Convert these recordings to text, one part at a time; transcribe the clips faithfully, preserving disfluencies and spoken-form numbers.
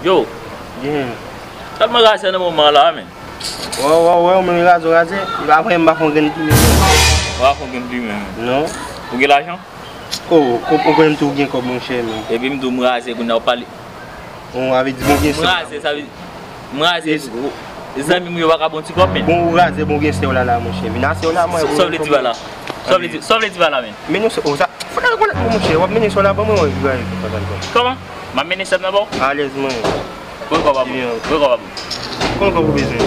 Yo, Gen. Tèlman razè nan moman la, men. Wè, wè, wè, ou menm raze, raze. Li pa fè m pa fè yon grenn plimen. Ou pa fè yon grenn plimen, men. Non. Ou gen lajan? Oh, ou, ou konnen m tou gen kòb, monchè, men. Epi m di w m raze, kounye a w pale. Bon, avè di bon gen sè. M raze, sa vle, m raze, zanmi m yo pa ka bon ti kòb, men. Bon, ou raze, bon gen sè w la, la, monchè. Vin asè w la, mwen. Sa w vle di pa la? Sa w vle di, sa w vle di pa la, men? Men nou se, oh, sa, fò n al konèt mwen, monchè. W ap mennen sè w la, ban mwen, wè, wè, wè, wè. Kòman? M ap mennen sè m nan ba w? Alèz, mwen. Pran kòb a bon. Pran kòb a bon. Konn kòb ou bezwen?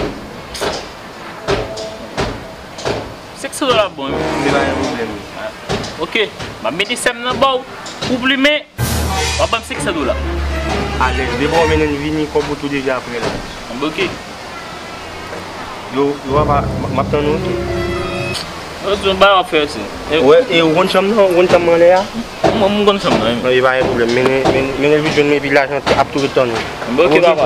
Senk san dola bon, wi. Men pa gen pwoblèm. Ok. M ap mete sè m nan ba w pou plimen. W ap ban m senk san dola. Alèz, depi w mennen l vini, kòb ou tou deja prè la. Anben, ok. Yo, yo papa, m, m ap tann ou, ok. Yo di yon bagay w ap fè, se. E, wè, e ou konn chanm nan, ou konn chanm mwen anlè a? Mwen, m konn chanm nan, wi. Non, e pa gen pwoblèm. Mennen, mennen, mennen l vin jwenn mwen, epi lajan ap tou ret tann ou. Anben, ok, papa.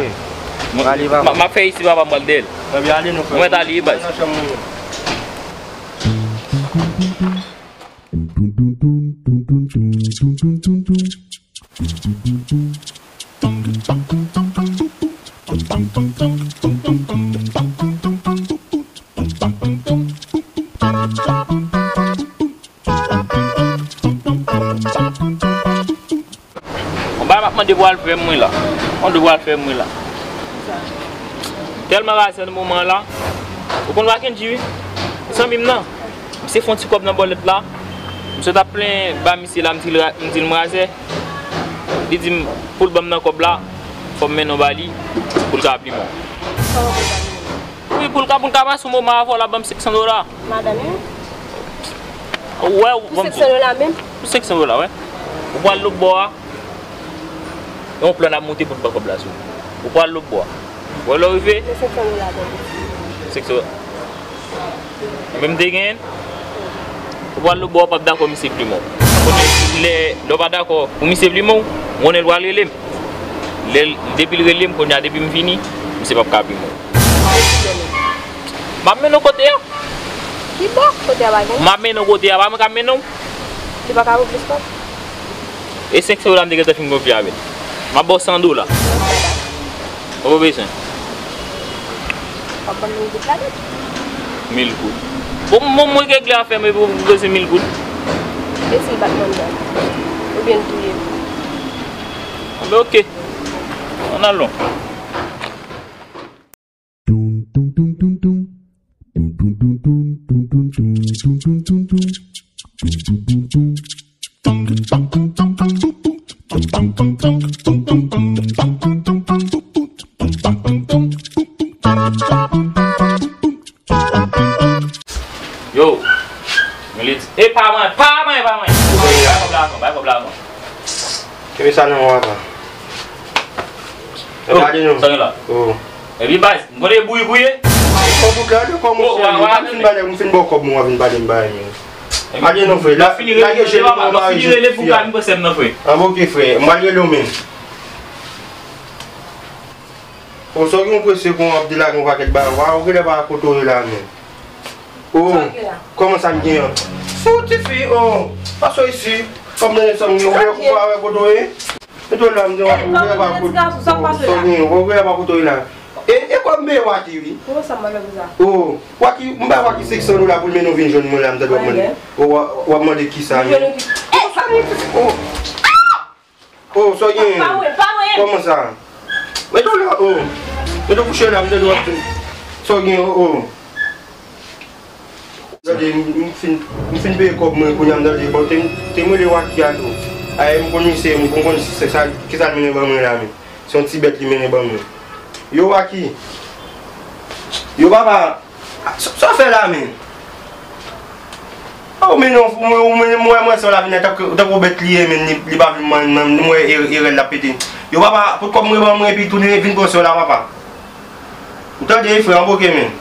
Mwen, ale, papa. M, m ap fè isi, papa, m pral dèyè l. Anben, ale non, frè. Mwen mèt ale, baz. Nan chanm mwen. Yon bagay m ap mande pou al fè mwen la. Yon bagay pou al fè mwen la. Tèlman razè nan moman an la. Ou konn Wakendji, wi? Zanmi m nan. Misye fè yon ti kòb nan bòlèt la. Misye t ap plenyen ba misye la, m di l ra-, m di l m razè. Li di m pou l ban m nan kòb la, fò m mennen w ba li, pou l ka plimen w. Wi, pou l ka, pou l ka pase yon moman avè w, l ap ban m senk san dola. Madanm, wi. Ou wè, ou ban m senk san dola menm? Pou senk san dola, wi. Ou pral lòt bò a. E yon plan n ap monte pou n pran kòb la sou ou. Ou pral lòt bò a. Ou wè lè w rive? Men senk san dola, bon. Senk san. Ou menm te genyen l? Ou pral lòt bò a, w p ap dakò misye plimen w. Konnen lè, lè w pa dakò pou misye plimen w, ou konnen l pral rele m. Lè l, depi l rele m, kounye a, depi m vini, misye p ap ka plimen w. M ap mennen w kote a. Ki bò? Kote a pa gen? M ap mennen w kote a, pa mwen k ap mennen w. Li pa ka pou plis kòb? E senk san dola m te gentan fin konfye avè l. M ap ba w san dola. Ou pa bezwen? W ap ban m mil goud ladan? Mil goud. Bon, mwen, mwen regle afè m epi w bezwen mil goud? E si l bat mwen anndan? Oubyen l touye m? Anben, ok. Ann alon. Yo, men li di, e pa mwen, pa mwen, pa mwen. Bay kòb la avan, bay kòb la avan. Kenbe sa nan men w avan. Yo, gade non. Sa gen la? Oh. Epi baz, m konnen bourik ou ye. Kòb ou gade kòman w fè, m fin ba w kòb mwen, w ap vin pale m bagay, men. Gade non, frè, la, lage je nou, mari je fi a. Anben, ok, frè, m pral rele w menm. Bon, sa w gen w prese kon w ap delage yon pakèt bagay, w genlè pa kote w ye la menm. Oh, kòman sa m gen an? Se yon tifi, oh, pase w isi, kòm nan sa m gen, ou pa wè kote w ye? Mete w la, m di w genlè pa kote w ye, ou genlè pa kote w ye la. E, e kòb m peye Waky, wi. Oh, Waky, m bay Waky senk san dola pou l mennen w vin jwenn mwen la, m tande w ap mande. Oh, w ap mande kisa menm? Oh. Oh, sa w gen? Pa mwen, pa mwen. Kòman sa? Mete w la, oh. Mete w kouche la, m tande w ap di. Sa w gen, oh, oh. Tande, m, m fin, m fin peye kòb mwen, kounye a m tande, bon, te, te m rele Waky a tou. Ay, m konn misye, m konn, konn se sa, kisa l mennen ban mwen la, men. Se yon ti bèt li mennen ban mwen. Yo, Waky. Yo, papa. Sa, sa w fè la, men? Ou mennen, ou mennen, mwen, mwen, sa w la vin la, tankou, tankou bèt li ye, men, li, li pa vin, mwen, mwen, mwen, e, e rèl la pete. Yo, papa, pot kòb mwen ban mwen, epi tounen vin pran sa w la, papa. Ou tande, frè, anboke, men.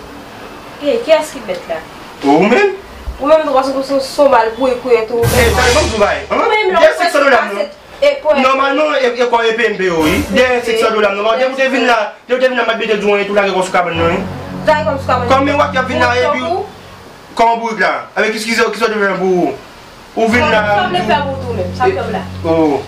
E, kiyès ki bèt la? Ou menm? Ou menm tou, paske se, se mal pou ekri tou. E, tande, ban m di w bagay. Ou menm, lè w fè senk san dola m nan. Nòmalman, e, e kò epe m peye w, wi. Dèyè senk san dola m nan. Depi w te vin la, depi w te vin la, m pa t mete di w anyen, tou lage kò w sou kabann nan, wi. Lage kò m sou kabann nan. Kòm men Waky ap vin la, epi w, kòman bourik la? Avèk eskize w, kisa w te fè pou ou? Ou vin la, sa m vle fè pou ou tou menm, sa m fè w la. Oh.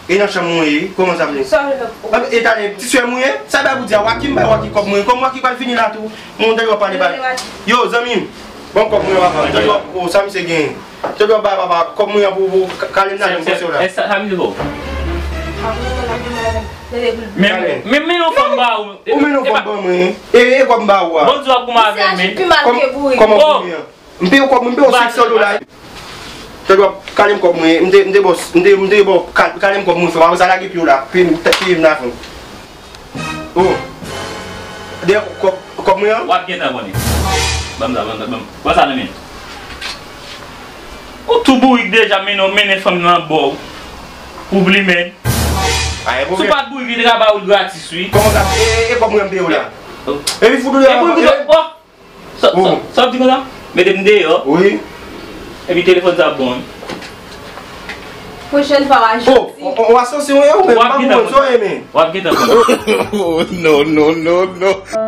E nan chanm mwen ye, kòman sa vle? Sa w vle fè pou... E talè, ti sè mwen ye? Sa bay pou di a, Waki m bay Waki kòb mwen, kòm Waki pral fini la tou, mwen tande w ap pale bay. Yo, zanmi m, ban m kòb mwen yo avan, tande w ap, o, sa misye genyen. Tande w ap bay papa kòb mwen an pou, pou ka-, kale m nan, m panse w la. Sa, sa misye fè w? Men, men, men yon fanm ba ou. Ou men yon fanm ban mwen. E, e kòb m ba ou a. Bon, di w ap goumen avè m, men. Kòman pou mwen an? M peye w kòb mwen, m peye w senk san dola. Tande w ap kale m kòb mwen, m te, m te bò, m te, m te bò, ka-, kale m kòb mwen, frè m, apre sa lage pye w la, peye m, peye m lajan. O. De kòb, kòb mwen an? W ap gentan konnen. Ban m sa, ban m sa, ban m. Pran sa nan men m. Ou tou bourik deja, mennen, mennen fanm nan bò w. Pou plimen. Si w pa t bourik, li te ka ba ou l gratis, wi. Kòman sa? E, e, e kòb mwen an m peye w la. Epi fout ou deyò. Sa, sa, sa w ap di konsa? Mete m deyò. Wi. Epi telefòn sa ap bon, wi. Pwochèn fwa w a jodi. O, w a sanse w ye, ou menm, w ap gentan konn. W ap gentan konn. No, no, no, no.